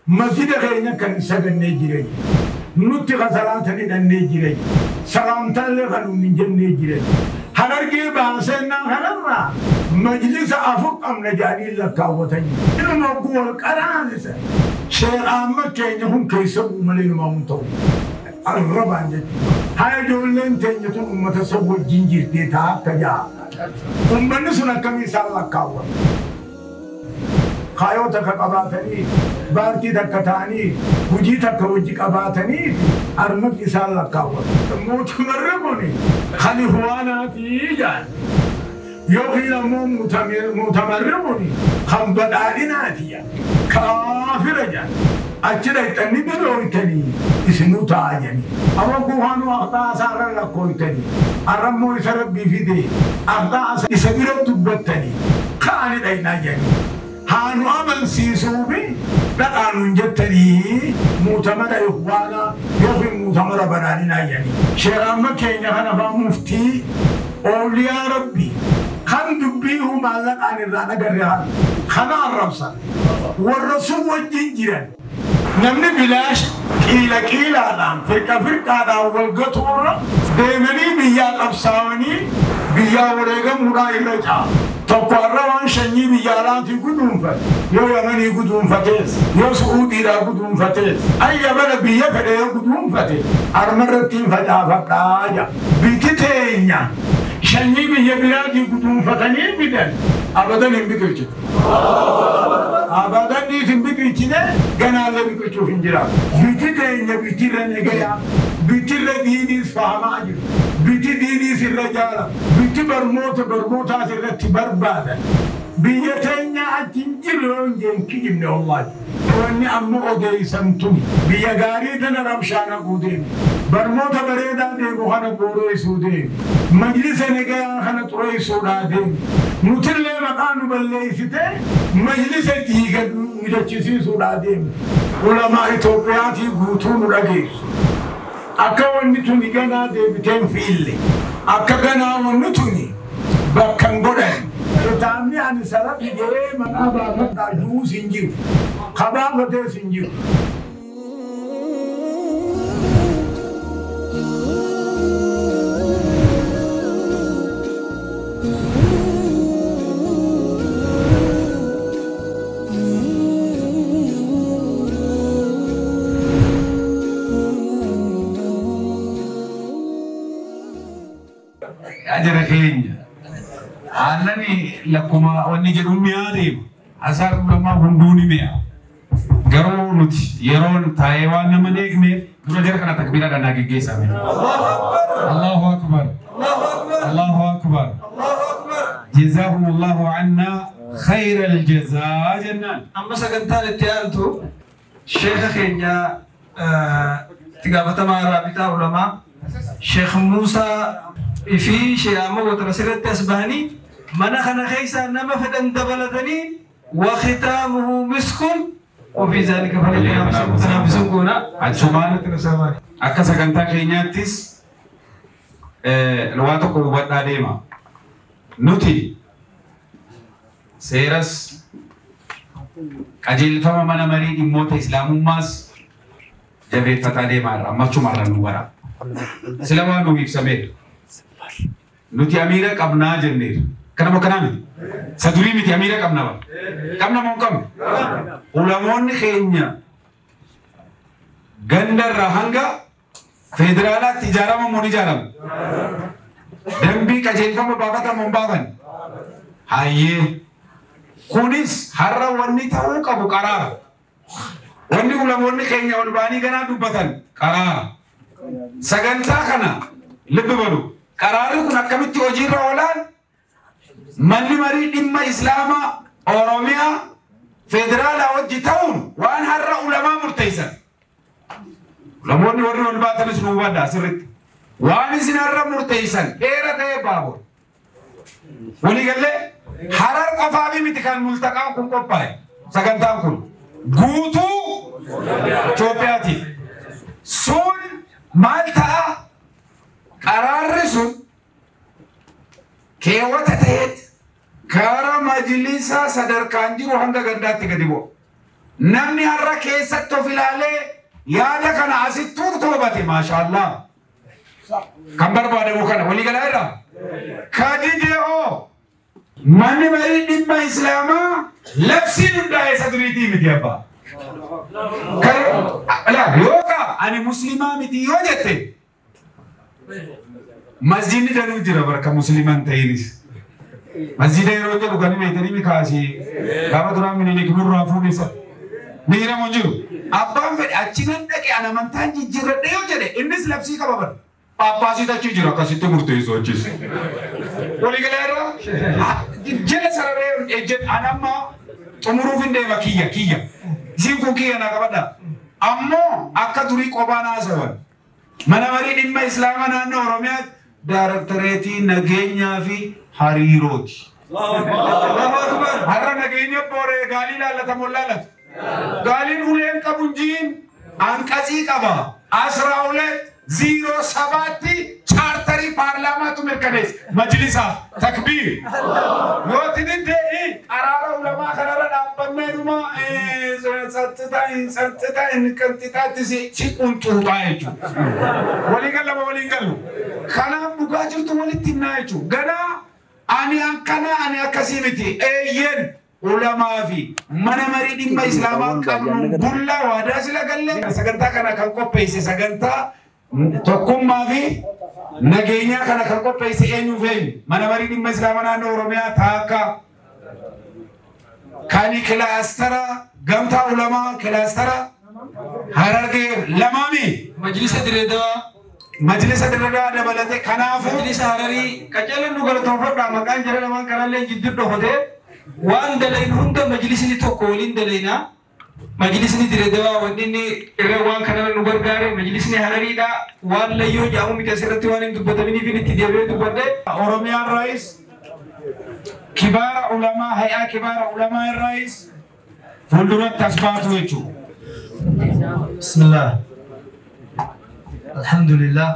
Masjida keenya kan hin sagannee jiran. Nutti kasalaatan hidhannee jiran. Salaamtaallee kan nuun hin jennee jiran. Harargee baasennaa kanarraa majlisa afur qabna jedhanii lakkaawwatan. Inuma wal qaraasisa. Sheekh Ahmad keenya kun keessa bu'u malee numaa hun ta'u. Arrabaan jechuudha. Haa ijoolleen teenya tun uummata san wajjin jirtee taa akka ja'a. Uummanni sun akkamii isaan lakkaawwata? Kaayoo takka qabaatanii, baartii takka ta'anii, hojii takka hojii qabaatanii armatti isaan lakkaawwatu. Mootummarri kun kan ihwaanaatii jedhan. Yookiin ammoo mootummarri kun kan badhaadhinaati jedhan. Kaafira jedhan. Achi dhaqxanii bilooytanii isinuu taa'aa jedhanii. Amma guhaanuu aqxaa isaarra lakkooytanii. Arrammoo isa rabbii fide aqxaa isa bira dubbattanii ka'anii dhaqnaa jedhanii. Haanu amansiisuufi dhaqaanuun jettanii muutamara ihwaanaa yookiin muutamara badhaadhinaa jedhanii. Sheekh Ahmad keenya kana fa'aa muftii ooliyaa rabbii kan dubbii maallaqaan irraa dhagarre kana arrabsan warra sun wajjin jiran. Namni bilaash qiila qiilaadhaan firqa firqaadhaan wal gatuurra deemanii biyyaa qabsaa'anii biyyaa wareegamuudhaa irra caala. Tokko har'a waan sanyii biyya alaatii guduunfate yoo Yamanii guduunfatees yoo Su'uudiidhaa guduunfatees ayya bala biyya fedhe yoo guduunfate armarratti hin facaafadhaa jedha. Biti teenya sanyii biyya biraatii guduunfatanii fidan abadan hin biqilchitu. Abadan dhiis hin biqilchine ganaallee biqilchuuf hin jiraatu. Biti teenya bitirra nagayaa bitirra diiniis fahamaa jiru. Biti diiniis irra jaala. Biti barmoota barmootaas irratti barbaadan. Biyya teenya achi hin jiru yoo hin jeen kijibne wallaahi. Wanni amma odeessan tuni biyya gaarii tana rabshaa naquu deemu. Barmoota bareedaa deemu kana booreessuu deemu. Majlisa nagayaa kana xureessuudhaa deemu. Nutillee maqaa nu balleessitee majlisa diiga nu jechisiisuudhaa deemu. Ulamaa Itoophiyaatii guutuu nu dhageessu. Akka wanni tuni ganaa deebitee hin fiille. Akka ganaa wanni tuni bakka hin godhan. Kitaabni ani salafi jedhee maqaa baafadhaa du'uus hin jiru. Kabaafatees hin jiru. Ajara keenya aannani lakkuma wanni jedhu mi'aa deema. Asaan ulamaa hunduu ni mi'a. Garuu nuti yeroon taa'ee waan nama hin eegneef dura jara kana takbiiraadhaan haa geggeessame. Allahu Akbar. Allahu Akbar. Jazaahumullahu annaa khayral jazaa jennaan. Amma sagantaan itti aantu sheeka keenya itti gaafatamaa raabitaa ulamaa Sheekh Muusaa fi Sheekh Ahmad Watara asirratti as bahanii mana kana keessaa nama fedhan dabalatanii wa khitaamuhu miskun wa fi zaalika falyatanaafisuun goona. Achumaan akka sagantaa keenyaattis waa tokko hubadhaa deema. Nuti seeras qajeelfama mana marii dhimmoota islaamummaas jabeeffataa deemaa irra amma achumarra nu bara. Sila waan nuuf ibsameera. Nuti amiira qabnaa jenneera. Kanama kanaa miti. Isa durii miti amiira qabna bara. Qabna moo hin qabnu? Ulamoonni keenya gandarraa hanga federaalaatti ijaarama moo ni ijaarama? Dambii qajeelfama baafata moo hin baafan? Hayyee. Kunis har'a wanni ta'uu qabu qaraara. Wanni ulamoonni keenya ol ba'anii ganaa dubbatan qaraara. Sagantaa kana libbi balu. Qaraarri kun akkamitti hojiirra oolaan manni marii dhimma Islaamaa Oromiyaa federaalaa wajji ta'uun waan har'a ulamaa murteessan. Ulamoonni warri ol baatanis nu hubadhaa sirriitti. Waan isin har'a murteessan dheera ta'ee baabur. Waliigallee Harar qofaa miti kan multaqaan kun qophaa'e. Sagantaan kun guutuu Itoophiyaatiif. Sun maal ta'a? Qaraarri sun keewwata ta'eet karaa majlisaa sadarkaan jiru hanga gandaatti gadi bu'a. Namni har'a keessatti of ilaalee yaada kana asittuu toobate maashaallah. Kan barbaadamu kana walii galaa irraa. Kadidee manni marii dhimma Islaamaa labsiin hundaa'e isa duriitii miti abbaa. Yookaan ani musliimaa miti yoo jette masjidni danuu jira barka musliimaan ta'inis. Masjida yeroo jedhu kan beektanii mikaasii gaafa duraan Minilik nurraa fuudhisa. Ni hiramu hin jiru. Abbaan fedhe achi nan dhaqe an amantaan jijjiirradhe yoo jedhe innis labsii qaba bara. Paappaasiitu achi jira akkasitti murteessu achis. Waliigalaa irraa jala sararee ejjen an amma xumuruuf hin deema kiyya kiyya. Isiin kun kiyya naa qabadha. Ammoo akka durii qophaan haasawan. Mana marii dhimma Islaamaa naannoo Oromiyaatti daaraktareetii nageenyaa fi hariirooti. Har'a nageenya booree gaalii laallatamu laallatu. Gaaliin uleen qabu hin anqasii qaba. 1207 chaartarii paarlaamaatu mirkaneesse majlisaaf takbiir. Yoo tididdee'i qaraara ulamaa kanarra dhaabbannee dhuma tsatsitaa hin qanxixaatti si qunxuuxaa jechuudha. Walii galama waliin galu. Kanaaf dhugaa jirtu walitti himnaa jechuudha. Ganaa ani akkana ani akkasii miti eeyyeen ulamaa fi mana marii dhimma Islaamaa qabnu bullaa waadaa sila galle sagantaa kana kan qopheesse sagantaa tokkummaa fi nageenyaa kana kan qopheesse eenyuuf eenyu mana marii dhimma Islaamaa naannoo Oromiyaa taakka kan kilaastara gamtaa ulamaa kilaastara Harargee lamaami Majlisa Direedaa Majlisa Direedaa dabalate kanaafuu Majlisa Hararii qajeelan nu galatoonfadhaa maqaan jara lamaan kanallee jidduu dhokotee waan dalayin hunda majlisni tokko waliin dalaynaa majlisni Direedaa wanni inni irra waan kanarra nu gargaare majlisni Harariidha waan layyoo jedhamu miti asirratti waan hin dubbataminiif itti deebi'ee dubbadhe. Oromiyaan raayis kibaara ulamaa hay'aa kibaara ulamaa irraayis fuulduratti as baatu jechuudha. Bismillah. Alhamdulillah.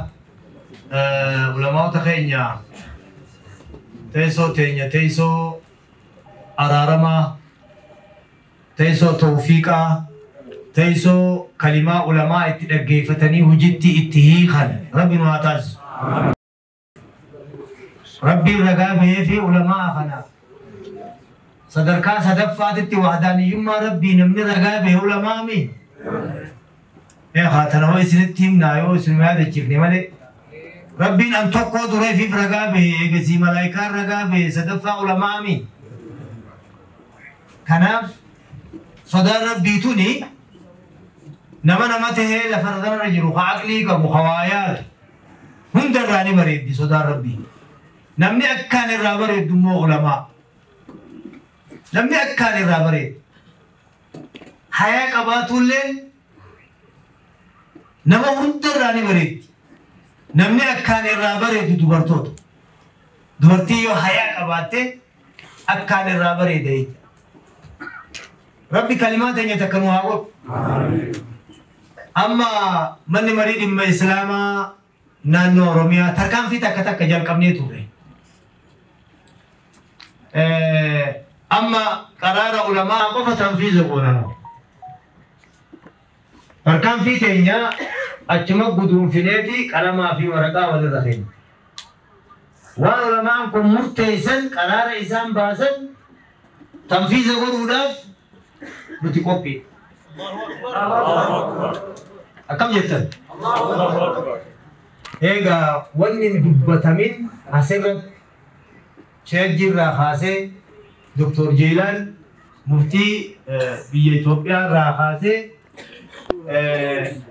Ulamaota keenya teessoo teenya teessoo araaramaa teessoo tawfiiqaa teessoo kalimaa ulamaa itti dhaggeeffatanii hojiitti itti hiikan rabbi nu haa taasisu. Rabbiin ragaa bahee fi ulamaa kana sadarkaa sadaffaatitti wahdaaniyyummaa rabbii namni ragaa bahe ulamaa mi? Haa tanawaa isinitti himnaa yoo isin yaadachiifne malee rabbiin an tokkoo tureefiif ragaa bahe eegasii malaayikaan ragaa bahe sadaffaa ulamaa mi? Kanaaf sodaan rabbii tuni nama nama tahee lafa kanarra jiru ka aqlii qabu ka waa yaadu hundarraa ni bareeddi sodaan rabbii. Namni akkaan irraa bareeddu immoo ulamaa. Namni akkaan irraa bareeddu. Hayaa qabaatullee nama hundarraa ni bareeddi. Namni akkaan irraa bareeddu dubartoota. Dubartii yoo hayaa qabaatte akkaan irraa bareeda jechuudha. Rabbi kalimaa teenya takka nu haa godhu. Amma manni marii dhimma Islaamaa naannoo Oromiyaa tarkaanfii takka takka jalqabnee turre. Amma qaraara ulamaa qofa tanfiiza goonanu. Tarkaanfii teenya achuma guduunfineeti qalamaa fi waraqaa walirra keenya. Waan ulamaan kun murteessan qaraara isaan baasan tanfiiza godhuudhaaf nuti qophii. Akkam jettan? Egaa wanni hin dubbatamin asirratti Sheekh Jirraa kaasee Doktor Jeelaan muftii biyya Itoophiyaa irraa kaasee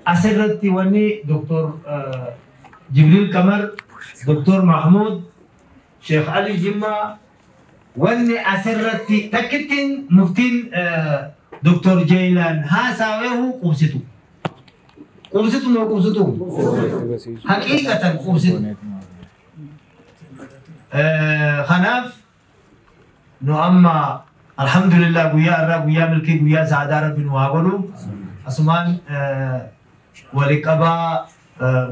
asirratti wanni Doktor Jibriil Qamar, Doktor Mahmud, Sheekh Ali Jimmaa wanni asirratti takkittiin muftiin Doktor Jeelaan haasaweehu qubsitu. Qubsitu moo qubsitu? Haqiiqatan qubsitu. Kanaaf nu amma alhamdulillah guyyaa irraa guyyaa milkii guyyaa sa'aadaa rabbi nu haa godhu. Asumaan waliqabaa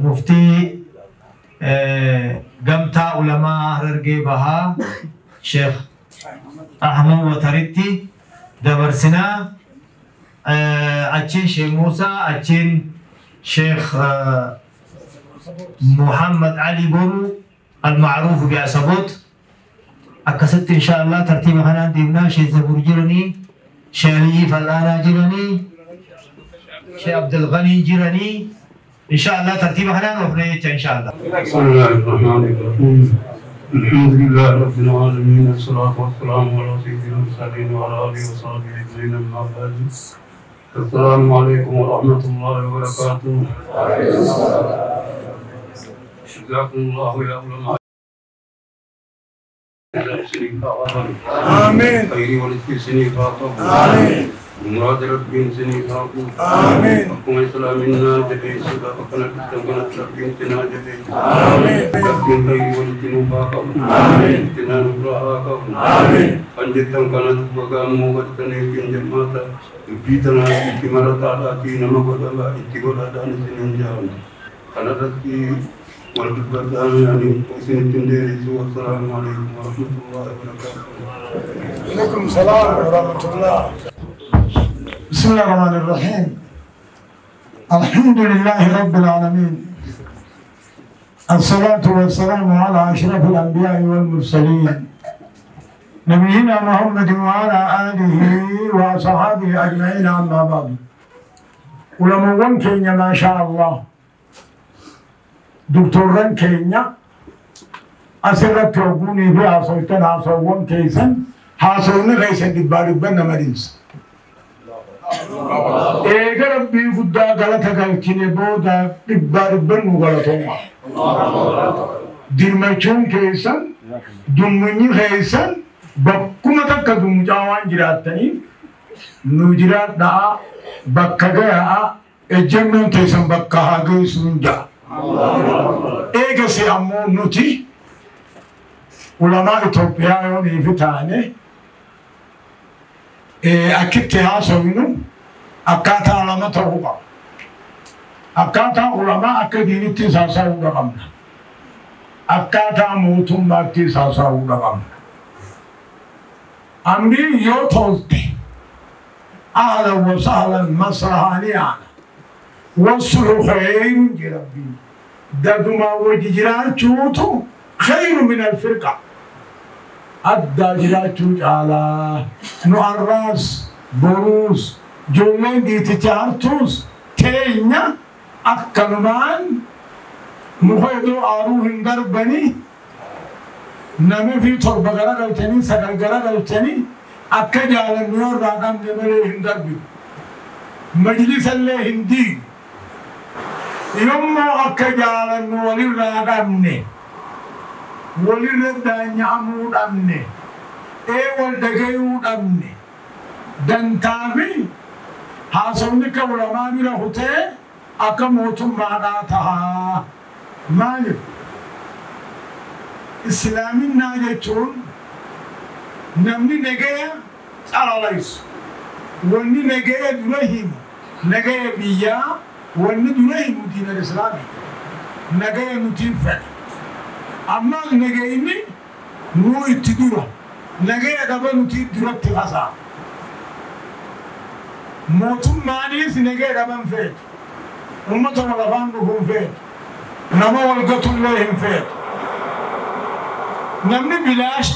muftii gamtaa ulamaa Harargee Bahaa Sheekh Ahmad Wataritti dabarsinaa. Achiin Sheekh Muusaa, achiin Sheekh Muhammad Ali Boru المعروف بعصبوت. أكست إن شاء الله ترتيب خنان ديمنا شيخ زبور جرني، شيخ علي فلانا جرني، شيخ عبد الغني جرني، إن شاء الله ترتيب خنان وفنيت إن شاء الله. بسم الله الرحمن الرحيم. الحمد لله رب العالمين، الصلاة والسلام على سيد المرسلين وعلى آله وصحبه أجمعين، أما بعد. السلام عليكم ورحمة الله وبركاته. جزاكم الله يا علماء. آمين. خير ولدك سنيفاكم. آمين. مراد ربي سنيفاكم. آمين. حكم إسلامنا جبي سبقنا تستمنا ربي تنا جبي. آمين. ربي خير ولدك نفاكم. آمين. تنا نبراكم. آمين. أنجتم كانت بقام وقتني جماعة بيتنا كمرة على تينا مقدمة اتقول هذا نسنين جام. أنا ربي والسلام عليكم ورحمة الله وبركاته. عليكم السلام ورحمة الله. بسم الله الرحمن الرحيم. الحمد لله رب العالمين، الصلاة والسلام على أشرف الأنبياء والمرسلين، نبينا محمد وعلى آله وصحابه أجمعين، أما بعد. ولمن كينيا ما شاء الله دكتوران كينيا أسرت توقوني في عصوتنا عصوان كيسن حاصلون غيسن دباربنا مريض. إيه ربي قد غلطة قلتني بودا دباربنا غلطوما ديرمچون كيسن دمني غيسن بكما تكدم جوان جراتني نجرات دا بكغا اجمن كيسن بكها غيسن جا. Eegasi ammoo nuti ulamaa Itoophiyaa yoo niifi taane akkitti haasofnu akkaataa lama ta'uu qaba. Akkaataa ulamaa akka diinitti haasa'uu qabna. Akkaataa mootummaatti haasa'uu qabna. Amri yoo tolte ahlan wa sahlan maslahaanii aana. والصلح خير ربي ددما وجيران خير من الفرقة. أدى جيران على نعراس بروس جملين دي تتعرتوس تينا أكلمان مخيدو آروهن دربني نمي في تربة غرقلتني سقل غرقلتني أكد على النور راقم نمليهن دربي مجلس الله هندي يوم أكجال ولي راقمني ولي ردانيامو أمني إيه والدقيو أمني دنتامي حاصلنك ولما مرهوتي أكموتم معناتها مالك إسلامي ناجتون نمني نجايا على ليس وني نجايا درهم نجايا بيا وني درهم دين الإسلامي نجايا نتين فعل أما نجايني مو اتدورا نجايا دبا نتين درا تغزا موتم مانيس نجايا دبا فات أمتهم لبان بهم فات نما والقتل لهم فات نمني بلاش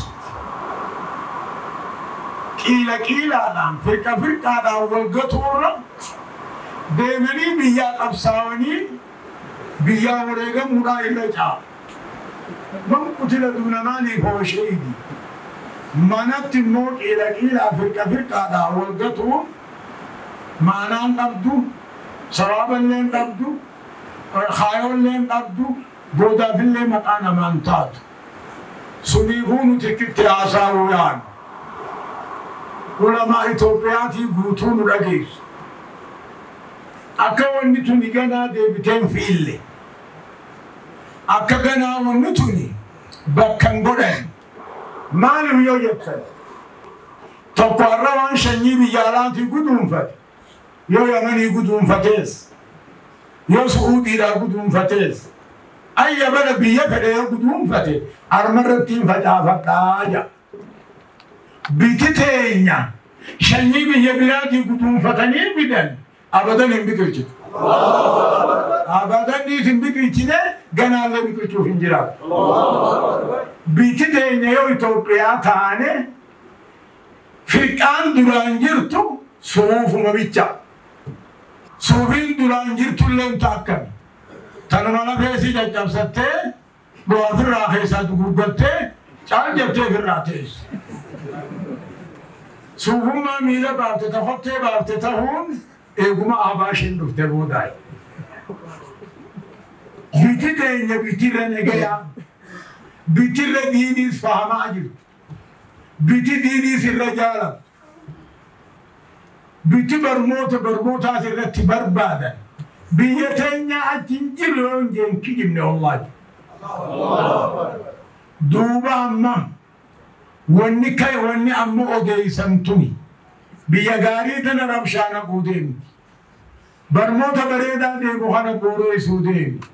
كيلا كيلا نام فرقة فرقة نام والقتل ديمني بيا قبصاوني بيا وريغا مورا إلى جا من قتل دون مالي فهو شهيدي منت الموت إلى كيلا فرقة فرقة نام والقتل معناه نبدو سرابا لين نبدو خايون لين نبدو بودا في اللي مكان مانتات سنيفون تكت آثارويان علماء إثيوبياتي قوتون رقيس أكا ونتوني غنا ديبتين في اللي أكا غنا ونتوني بكن قرن ما لم يوجد تقرر شنيب يالاتي قدوم فت يو يمني قدوم فتيس يو سعودي لا قدوم فتيس أي بلد بيفعل قدوم فتي أرمرتين فتا فتاجا بتتينيا Sanyii biyya biraatii guduunfatanii fidan abadan hin biqilchitu. Abadan dhiis hin biqilchine ganaallee biqilchuuf hin jiraatu. Biyyi teenya yoo Itoophiyaa taane firqaan duraan jirtu suufuma bicha. Suufiin duraan jirtullee takkami. Tanuma lafeesii caccabsattee bu'aa ofirraa keessaa gurgurtee caal jettee ofirraa teessu. Suufummaa miila baafte tafottee baafte tahuun eeguma abaashiin dhufte boodaa. Biti teenya bitirra nagayaa, bitirra diiniis fahamaa jirtu, biti diiniis irra jaalatu, biti barmoota barmootaas irratti barbaadan. Biyya teenya achi hin jiru yoo hin jeen kijibne wallaahi. Duuba amma wanni ka'e wanni amma odeessan tuni biyya gaarii tana rabshaa naquu deemti. Barmoota bareedaa deemu kana booreessuu deemti.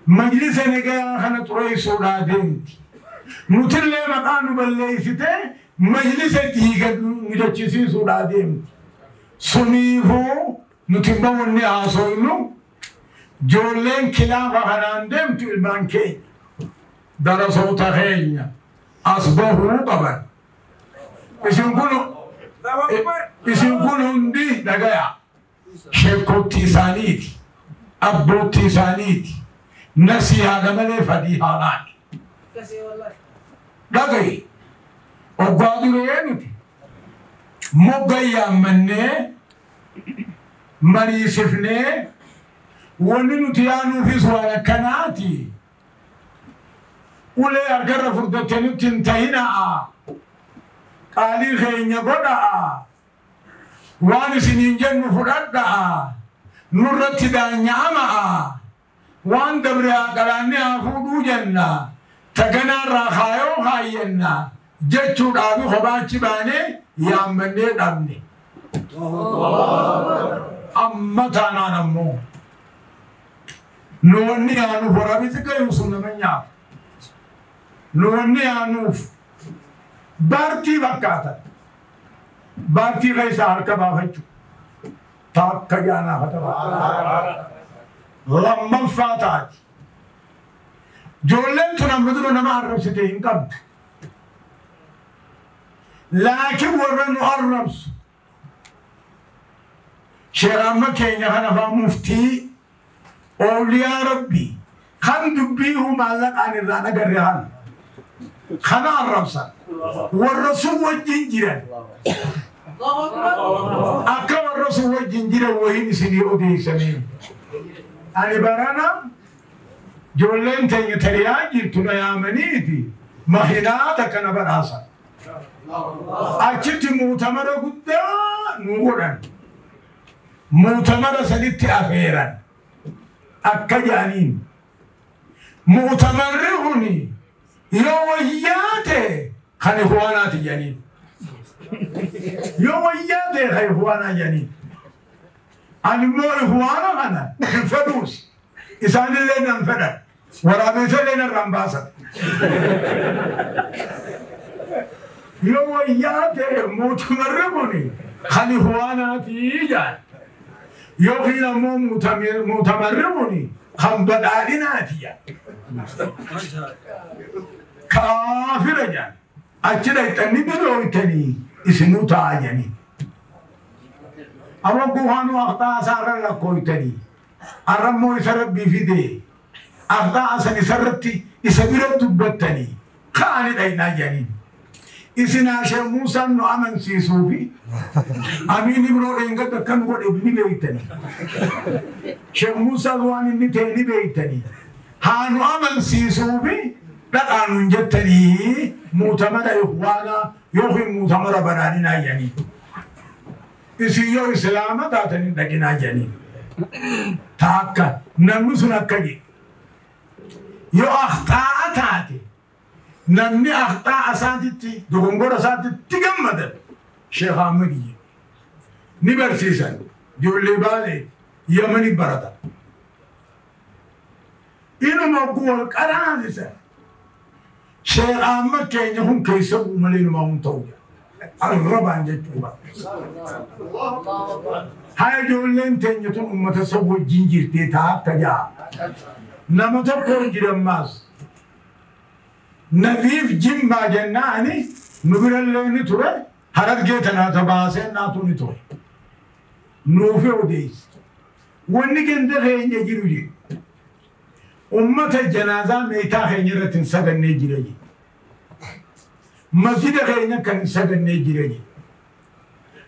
Majlisa nagayaa kana xureessuudhaa deemti. Nutillee maqaa nu balleessitee majlisa diiga midachisiisuudhaa deemti. Suniifuu nuti immoo wanni haasofnu ijoolleen kilaafa kanaan deemtu ilmaan keenya darasoota keenya as bahuu qaban. Isin kun hundi dhagaya sheekootti isaaniiti abbootti isaaniiti nasihaadha malee fadii haadhaani. Dhagayi oggaa duree nuti mogga yaammannee mariisifnee wanni nuti yaanuufis waan akkanaati. Ulee harkarra furdatte nutti hin tahina'a. Qaalii keenya godha'a. Waan isiniin jennu fudhadha'a. Nurratti daanya'ama'a. Waan dabre haa qalaannee haa fuudhuu jenna. Taganaarraa kaayoo kaayyenna. Jechuudhaafi kophaa baanee yaammannee dhabne. Amma taanaan ammoo nu wanni yaanuuf waraabessi gayu sun nama nyaata. Nu wanni yaanuuf baartii fakkaatan. Baartii keessaa harka baafachuu. Takka jaanaa fatabaa. Lammaffaa taati. Ijoolleen tun amma dura nama arrabsite hin qabdu. Laakiin warra nu arrabsu. Sheekh amma keenya kana faa muftii ooliyaa rabbii kan dubbii maallaqaan irraa agarre kana. Kana arrabsan. Warra sun wajjin jiran. Akka warra sun wajjin jiran wahiin isinii odeessanii. Ani barana ijoolleen teenya tariyaa jirtu na yaamaniiti mahinaa takka na badhaasan. Achitti muutamara guddaa nu godhan. Muutamara saditti afeeran. Akka jedhaniin. Muutamarri kuni yoo wayyaa ta'e kan ihwaanaati jedhaniin. Yoo wayyaa ta'e kan ihwaanaa jedhaniin. Ani immoo ihwaana kana hin fedhuus. Isaanillee nan fedhan. Waraabessallee narraan baasan. Yoo wayyaa ta'e muutumarri kuni kan ihwaanaati jedhan. Yookiin ammoo muutamarri kuni kan badhaadhinaati jedhan. Kaafira jedhan. Achi dhaqxanii birooytanii isinuu taa'aa jedhanii. Amma bu'aanuu aqxaa isaarra lakkooytanii. Arrammoo isa rabbii fidee aqxaa san isarratti isa bira dubbattanii ka'anii dhaqnaa jedhanii. Isin Sheekh Muusaan nu amansiisuu fi Amiin Ibroo dheengadda akkan godhe ni beektanii. Sheekh Muusaan waan inni ta'e ni beektanii. Haa nu amansiisuu fi dhaqaa nuun jettanii muutamara ihwaanaa yookiin muutamara badhaadhinaa jedhanii. Isin yoo islaama taatanii dhaqinaa jedhanii. Taakka namni sun akka jedhe. Yoo aqxaa'a taate namni aqxaa'a isaatitti dogongora isaatitti gammadan Sheekh Ahmad ni barsiisan. Ijoollee Baalee Yamani baratan. Inuma wal qaraasisan. Sheekh Ahmad keenya kun keessa bu'u malee inumaa hun ta'u. Arrabaan jechuudha. Haa ijoolleen teenya tun uummata isa wajjin jirtee ta'a akka ja'a. Nama tokko jirammaas. Nadiif Jimmaa jennaani nu birallee ni ture Harargee tanaa tabaasee naatu ni ture. Nuufi odeessa. Wanni ganda keenya jiru jedhu. Ummata janaazaa meetaa keenya irratti hin sagannee jira jedhu. Masjida keenya kan hin sagannee jira jedhu.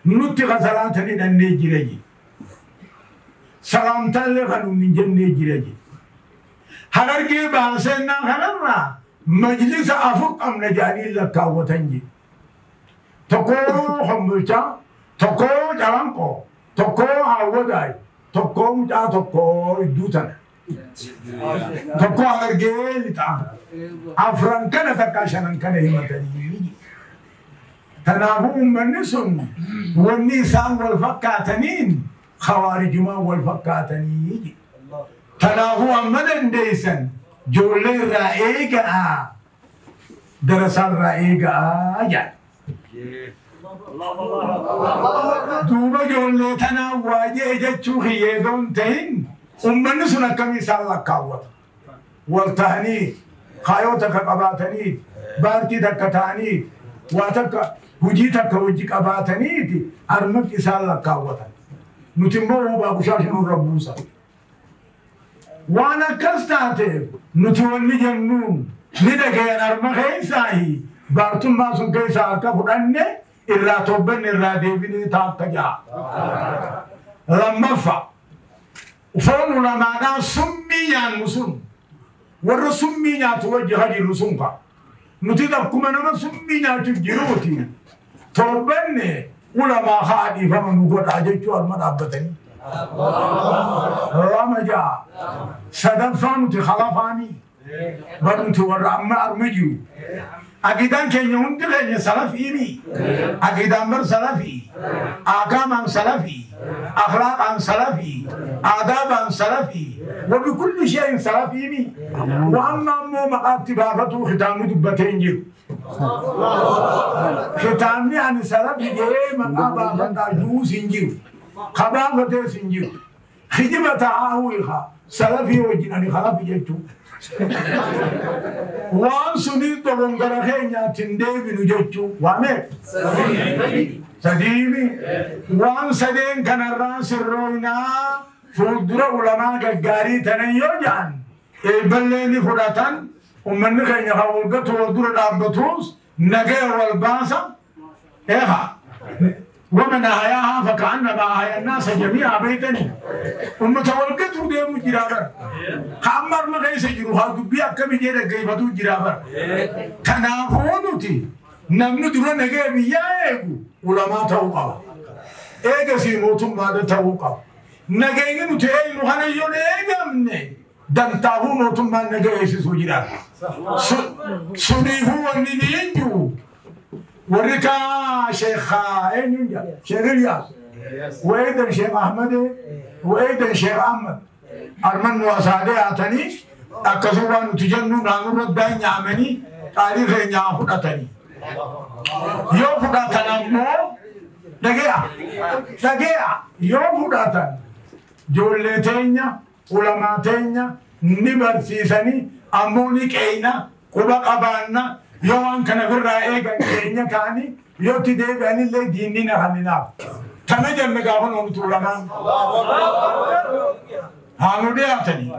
Nutti kasalaata hidhannee jira jedhu. Salaamtaallee kan nuun hin jennee jira jedhu. Harargee baasennaa kanarraa majlisa afur qabna jedhanii lakkaawwatan jedhu. Tokko Hombulchaa, tokko Calanqoo, tokko Hawwadaay, tokko mucaa tokko idduu tana. Tokko Harargee lixaa. Afran kana takka shanan kana himatanii. Kanaafuu uummanni sun wanni isaan wal fakkaataniin khawaarijummaa wal fakkaatanii. Kanaafuu amma dandeessan ijoollee irraa eegaa darasaa irraa eegaa jedha. Duuba ijoollee tanaa waajee jechuu hiyyeedoon ta'in uummanni sun akkamii isaan lakkaawwata. Wal ta'anii kaayoo takka qabaatanii baartii takka ta'anii waa takka hojii takka hojii qabaataniiti armatti isaan lakkaawwatan. Nuti immoo hubaa bushaasha nurra buusa. Waan akkas taateef nuti wanni jennuun ni dhagayan arma keessaahi baartummaa sun keessaa akka fudhanne irraa toobbanne irraa deebinee taakka ja'a. Lammaffaa foon ulamaadhaa summii nyaannu sun warra summii nyaatu wajji hajirru sun ka. Nuti akkuma nama summii nyaachuuf jiruuti toobbanne ulamaa haa dhiifama nu godhaa jechuu arma dhaabbatanii. Lama ja'a. Sadaffaa nuti khalafaanii. Bar nuti warra amma arma jiru. Aqidaan keenya hundi keenya salafiini. Aqidaan bar salafii. Ahkaamaan salafii. Akhlaaqaan salafii. Aadaabaan salafii. Wabikulli shay'in salafiini. Waan ammoo maqaatti baafatuu kitaabni dubbatee hin jiru. Kitaabni ani salafi jedhee maqaa baafadhaa juus hin jiru. Kabaafatees hin jiru. Kijiba taa'aa hiikaa salafii wajjin ani khalafi jechuudha. Waan sunii dogongora keenyaatti hin deebinu jechuu waa meeqa? Sadiimi. Waan sadeen kanarraa sirrooynaa fuuldura ulamaa gaggaarii tanan yoo jedhan eebballee ni fudhatan uummanni keenya kan walgatu wal dura dhaabbatus nagaya wal baasa eeha. ومن أحياها فكأنما أحيا الناس جميعا بيتني أمة والقتل ديمو جرابر خامر ما كيس جروها دبي أكمل جيرة كيفتو جرابر تنافونتي نمن درا نجى بيا علماء توقع إيه سيموتهم بعد توقع نجى نتي نحن يوم إيه دم تابو موتهم بعد نجى يسوع جرابر سنيه ونينجو وريكا شيخ شيخ الياس وأيضا شيخ أحمد وأيضا شيخ أحمد أرمن وسادة أتني أكسوان تجنن نانور الدين يعمني تاريخ يعفو أتني يوفو أتنا مو دقيقة دقيقة يوفو أتن جولتين علماء نبر سيسني أموني كينا قبق أبانا يوان كان في الرأي كان كاني يوتي دي بني اللي ديننا خلينا تنجم مقاهن ونطولنا هانو دي أتني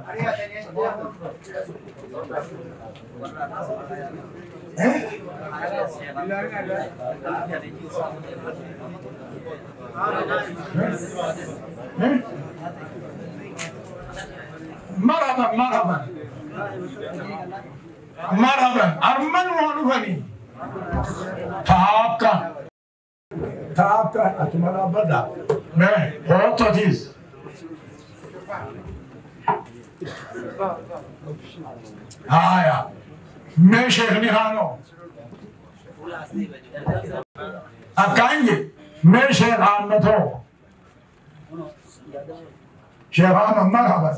مرحبا مرحبا مرحبا أرمن وانفني تاكا تاكا أتمنى بدا ما هو تديس هايا ما شيخني هانو أكانجي ما شيخ عامته شيخ عامة مرحبا